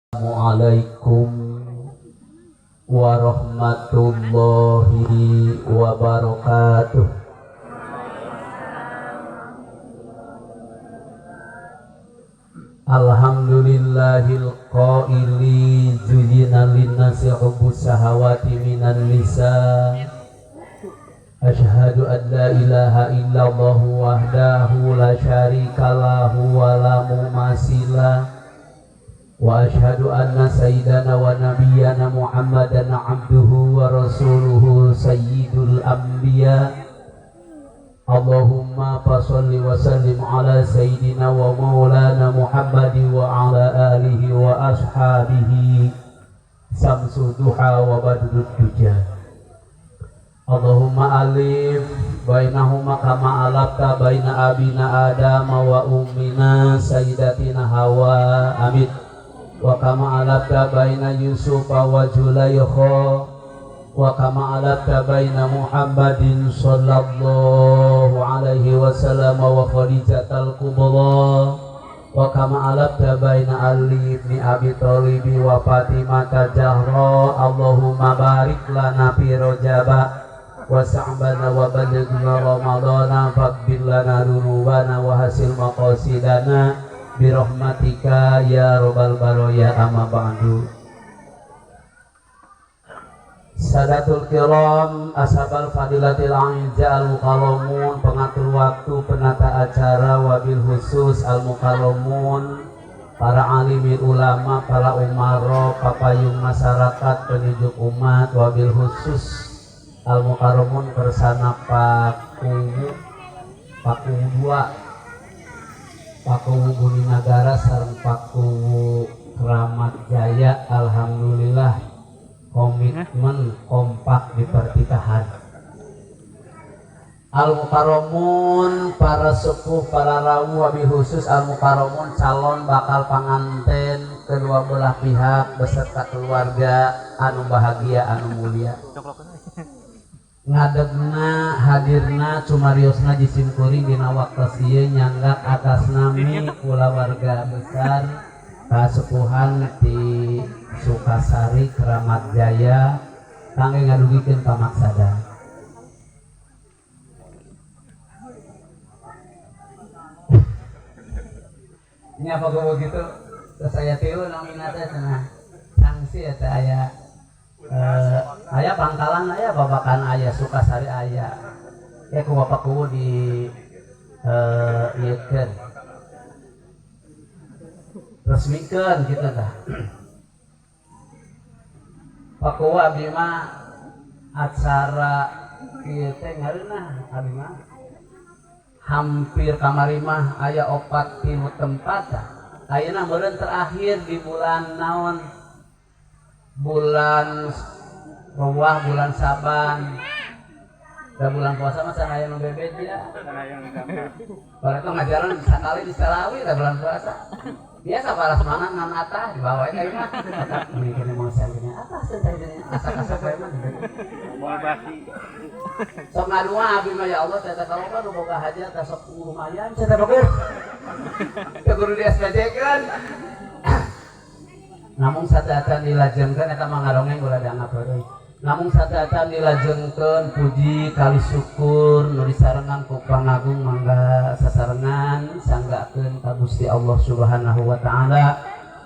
Assalamualaikum warahmatullahi wabarakatuh. Alhamdulillahil qaili zuyyina linnasi hubbus syahawati minan nisa. Asyhadu an la ilaha illallah wahdahu la syarika lahu wa la mumasila. Wa asyhadu anna sayyidana wa nabiyyana Muhammadan abduhu wa rasuluhu sayyidul anbiya. Allahumma fasholli wa sallim ala sayyidina wa maulana Muhammad wa ala alihi wa ashabihi samsu duha wa badrud duja. Allahumma alif bainahuma kama alafta baina abina Adam wa ummina sayyidatina Hawa, amin. Wa kama alafta baina Yusuf wa Zulaikha wa kama alafta baina Muhammadin sallallahu alaihi wasallam wa Khadijatal Kubra wa kama alafta baina Ali ibn Abi Thalib wa Fatimah Zahra. Allahumma barik lana fi Rajaba wa Sa'bana wa ballighna Ramadana faghfir lana dzunubana wa hasil maqasidana bi rahmatika ya rabbal baraya, amma ba'du. Sadatul kiram, ashabal fadilatil a'izza al mukarramun, pengatur waktu, penata acara, wabil khusus al mukarramun, para alimin ulama, para umaro, papayung masyarakat, penyejuk umat, wabil khusus al mukarramun bersama Pakuwu, Pakuwu 2, Pakuwu Bumi Nagara sareng Pakuwu Kramat Jaya. Alhamdulillah komitmen kompak di pernikahan. Al mukarramun, para sepuh, para rawuh, wabil khusus al mukarramun calon bakal panganten kedua belah pihak beserta keluarga anu bahagia anu mulia, ngadegna, hadirna, cumariosna jisim kuring dina waktos ieu nyanggak atas nami kulawarga besar kasepuhan di Sukasari Kramat Jaya kangge ngadugikeun pamaksada. Ini apa gue begitu terus saya tilu namina teh cenah sanksi eta aya, aya Pangkalan, aya Babakan, aya Sukasari, aya ya ku bapak kuwu di ieu resmikeun gitu tah. Pak Kuwu, abdi mah acara ieu teh ngareunah, abdi mah hampir kamari mah aya opat tilu tempat tah. Ayeuna meureun terakhir di bulan naon, bulan Ruwah, bulan Saban. Da bulan puasa mah can aya nu bebeja. Baru ngajaran sakali di Salawi da bulan puasa. Biasa para semangat ngan atah dibawa ka imah. Ini kene mau saya gini atas teh gini asa-asa bae mah. Moal basi. Sok ngadua abdi mah, ya Allah, teh kalau kan boga hajat teh sok lumayan cenah bagus. Teh kudu di SPJ kan. Namun sateuacan dilajengkeun eta mah ngarongeng ulah dianggap heureuy. Namun sateuacan dilajengkeun, puji kali syukur nu disarengan ku pangagung mangga sasarengan sanggakeun ka Gusti Allah Subhanahu wa taala,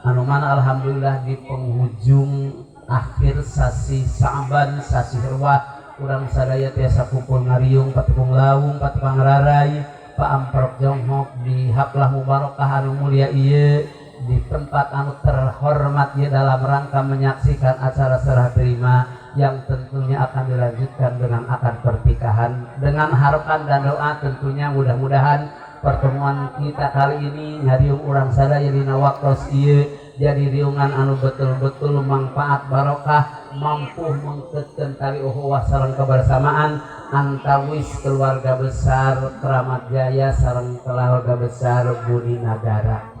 anu mana alhamdulillah di penghujung akhir sasi Sa'ban, sasi Ruwah, urang sadaya tiasa kumpul ngariung patepung lawung, patepang rarai, paamprok jonghok di haplah mubarakah anu mulia ieu, di tempat anu terhormat ieu, dalam rangka menyaksikan acara serah terima yang tentunya akan dilanjutkan dengan akad pernikahan, dengan harapan dan doa tentunya mudah-mudahan pertemuan kita kali ini, ngariung urang sadaya dina waktos ieu, jadi riungan anu betul-betul manfaat barokah, mampu mengketkeun tali ukhuwah sareng kebersamaan antawis keluarga besar Kramat Jaya sareng keluarga besar Budi Nagara.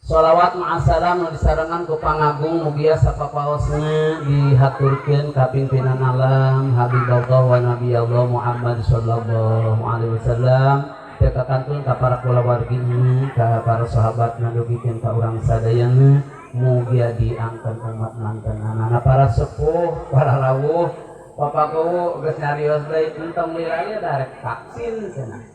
Sholawat ma'asalam nu disarengan ku pangagung mugia sapapaosna dihaturkeun ka pimpinan alam Habibullah wa Nabi Allah Muhammad sallallahu alaihi wasallam. Teu kakantun ka para kulawargi, ka para sahabat, ngadugikeun ka urang sadayana. Mugia diangkeun umat manten anak para sepuh, para rawuh. Bapak Kuwu geus nyarios deui, entong lila darek vaksin cenah.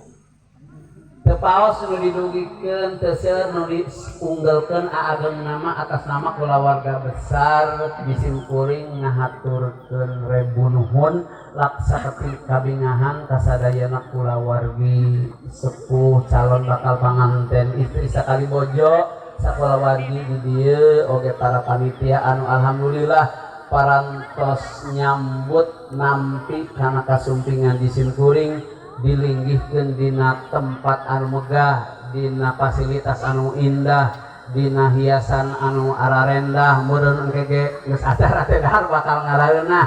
Teu paos nu didugikeun, teu seueur nu diunggelkeun. Aageng nama atas nama kulawarga besar jisim kuring ngahaturkeun rebu nuhun laksa kabingahan kasadayana kulawargi sepuh, calon bakal panganten istri sakali bojo sakulawargi di dieu, oge para panitia anu alhamdulillah parantos nyambut nampi kana kasumpingan jisim kuring, dilinggihkeun dina tempat anu megah, dina fasilitas anu indah, dina hiasan anu ararendah. Meureun engke ge geus acara teh dahar bakal ngaraeunah,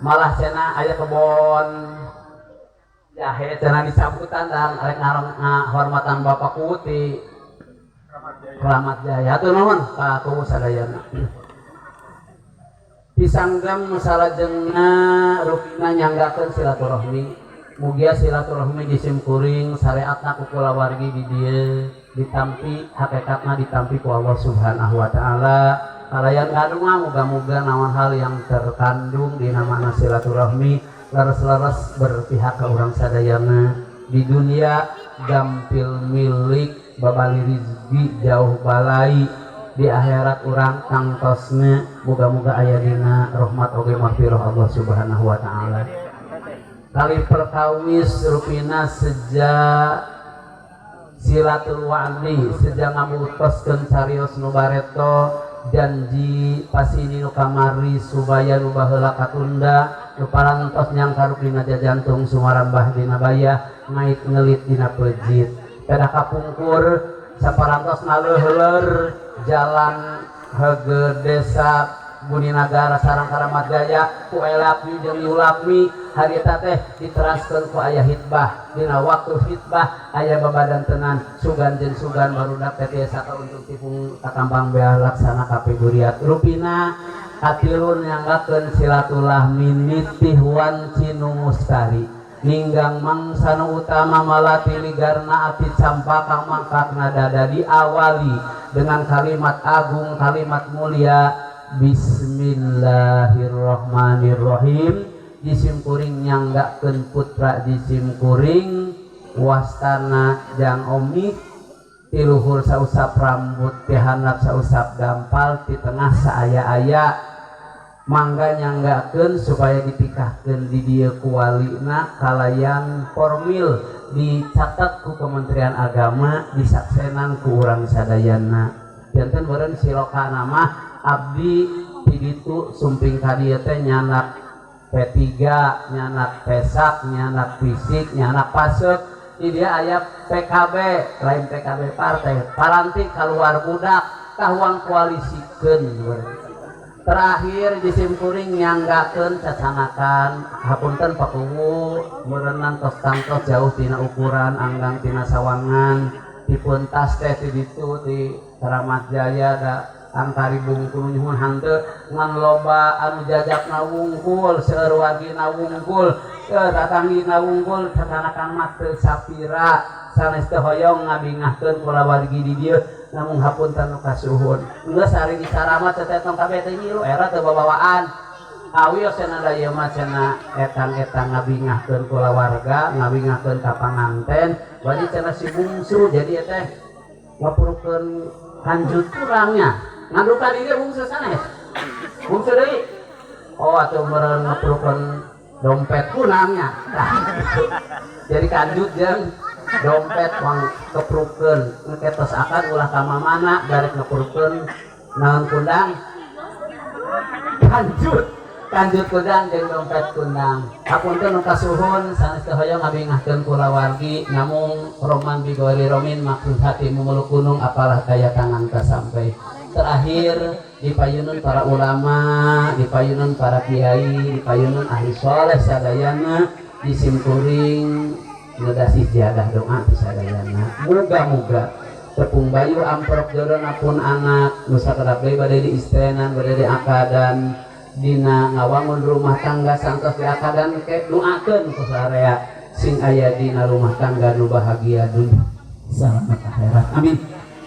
malah cenah aya kebon jahe cenah dicabutan dan arek ngahormatan Bapak Kuwu ti Kramat Jaya. Hatur nuhun Pak Kuwu sadayana. Disanggem salajengna rupina nyanggakeun silaturahmi. Mugia silaturahmi jisim kuring syariatna ku kulawargi di dieu ditampi, hakikatna ditampi ku Allah Subhanahu wa taala. Kalayan ngadunga muga-muga naon hal yang terkandung di namana silaturahmi leres-leres berpihak ke urang sadayana di dunia, gampil milik, babali rizki, jauh balai, di akhirat urang tangtosna muga-muga aya dina rahmat oge mahfirah Allah Subhanahu wa taala. Kali perkawis rupina sejak silatul wa'di, sejak ngabutoskeun carios nu bareto, janji pasini nu kamari subaya nu baheula katunda, nu parantos nyangkaruk dina jajantung, sumarambah dina bayah, ngait ngelit dina pejit, pedah kapungkur saparantos ngaleuhleur jalan hege desa Buninagara sareng Karamat Jaya ku Elakmi jeung Yulakmi. Harita teh diteraskeun ku aya hitbah, dina waktu hitbah aya babadantenan sugan jeung sugan, barudak teh tiasa kauntung tipung kakambang beah laksana kapiguriat. Rupina katilun nyanggakeun silaturahmi nitih wanci nu mustari, ninggang mangsa nu utama, malati ligarna ati, campaka mangkakna dada, diawali dengan kalimat agung, kalimat mulia Bismillahirrahmanirrahim. Jisim kuring nyanggakeun putra jisim kuring, wastana jang Omi, ti luhur sausap rambut, ti handap sausap dampal, ti tengah saaya-aya, mangga nyanggakeun supaya ditikahkeun di dieu ku walina kalayan formil, dicatat ku Kementerian Agama, disaksenan ku urang sadayana. Janten meureun siloka nama abdi ti ditu sumping ka dieu teh nyanak P3, nyanak pesak, nyanak fisik, nyanak pasek. Di dia aya PKB, lain PKB partai paranti keluar budak kahuang koalisikeun. Terakhir jisim kuring nyanggakeun cacanakan. Hapunten Pak Kuwu, meureunnan tos tangtos jauh tina ukuran, anggang tina sawangan dipun tas teh ti ditu ti Karamat Jaya da angkari bungkul. Nyuhun hanteu ngan loba anu jajakna wungkul, seueur wargina wungkul, tatanggina wungkul, cacanakan mah teu sapira. Sanes teu hoyong ngabingahkeun kulawargi di dieu, namun hapunten nu kasuhun, geus ari dicarama teh tong kabeh teh ngilu era teu babawaan awios cenah. Da ieu mah cenah etang-etang ngabingahkeun kulawarga, ngabingahkeun ka panganten, bari cenah si bungsu, jadi teh ngapurukeun kanjut kurangnya ngaduka di dieu bungsu sanes bungsu deui. Oh, atuh meureun ngapurukeun dompet kunangnya. Jadi kanjut jeung dompet wang keprukeun ketos akan ulah ka mamana darek ngeprukeun naon kundang, kanjut, kanjut kundang jeung dompet kundang. Hapunten nu kasuhun, sanes teh hoyong ngabingahkeun kulawargi, namung roman bigori romin maksud hati mumuluk gunung, apalah daya tangan tak sampai. Terakhir dipayunun para ulama, dipayunun para kiai, dipayunun ahli soleh sadayana, jisim kuring ngedas ijadah doa ti sadayana, muga-muga tepung bayu amprok jodohna pun anak nu sakedap deui bade diistrenan, bade diakadan, dina ngawangun rumah tangga santos diakadan ke doakeun ku sarea. Sing aya dina rumah tangga nu bahagia dunia selamat akhirat, amin.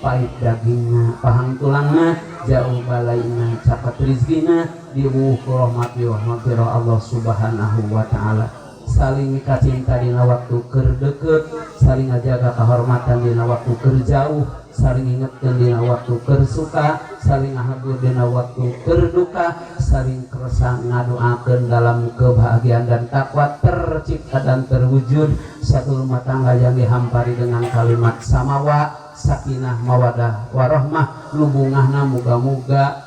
Pahit dagingna, pahang tulangna, jauh balaina, caket rizkina, diwuh ku rahmat wa Allah Subhanahu wa Ta'ala. Saling kacinta dina waktu keur deket, saling ngajaga kehormatan dina waktu keur jauh, saling ingetkeun dina waktu keur suka, saling ngahagur dina waktu keur duka, saling kersa ngadoakeun dalam kebahagiaan dan takwa, tercipta dan terwujud satu rumah tangga yang dihampari dengan kalimat samawa, sakinah, mawadah, warohmah. Nu bungahna muga-muga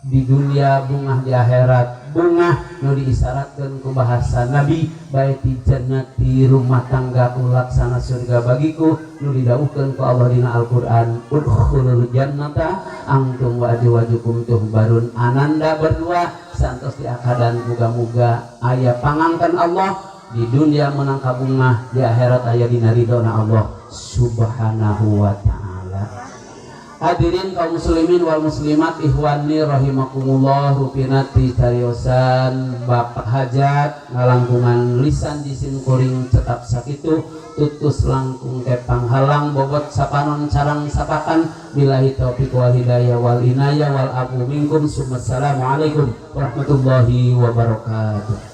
di dunia bungah, di akhirat bungah, nu diisyaratkan ku bahasa Nabi, "Baiti jannati", rumah tangga laksana surga bagiku, nu didawuhkeun ku Allah dina Al-Qur'an, "Udkhulul jannata antum wa azwajukum tuhbarun". Ananda berdua santos diakadan, muga-muga aya pangangkan Allah, di dunia menang kabungah, di akhirat aya dina ridhona Allah Subhanahu wa Ta'ala. Hadirin kaum muslimin wal muslimat, ikhwani rahimakumullah, rupina ti cariosan Bapak Hajat ngalangkungan lisan jisim kuring cekap sakitu, tutus langkung kepang halang, bobot sapanon carang sapakan. Billahi taufiq wal hidayah wal inayah wal afu minkum. Assalamualaikum warahmatullahi wabarakatuh.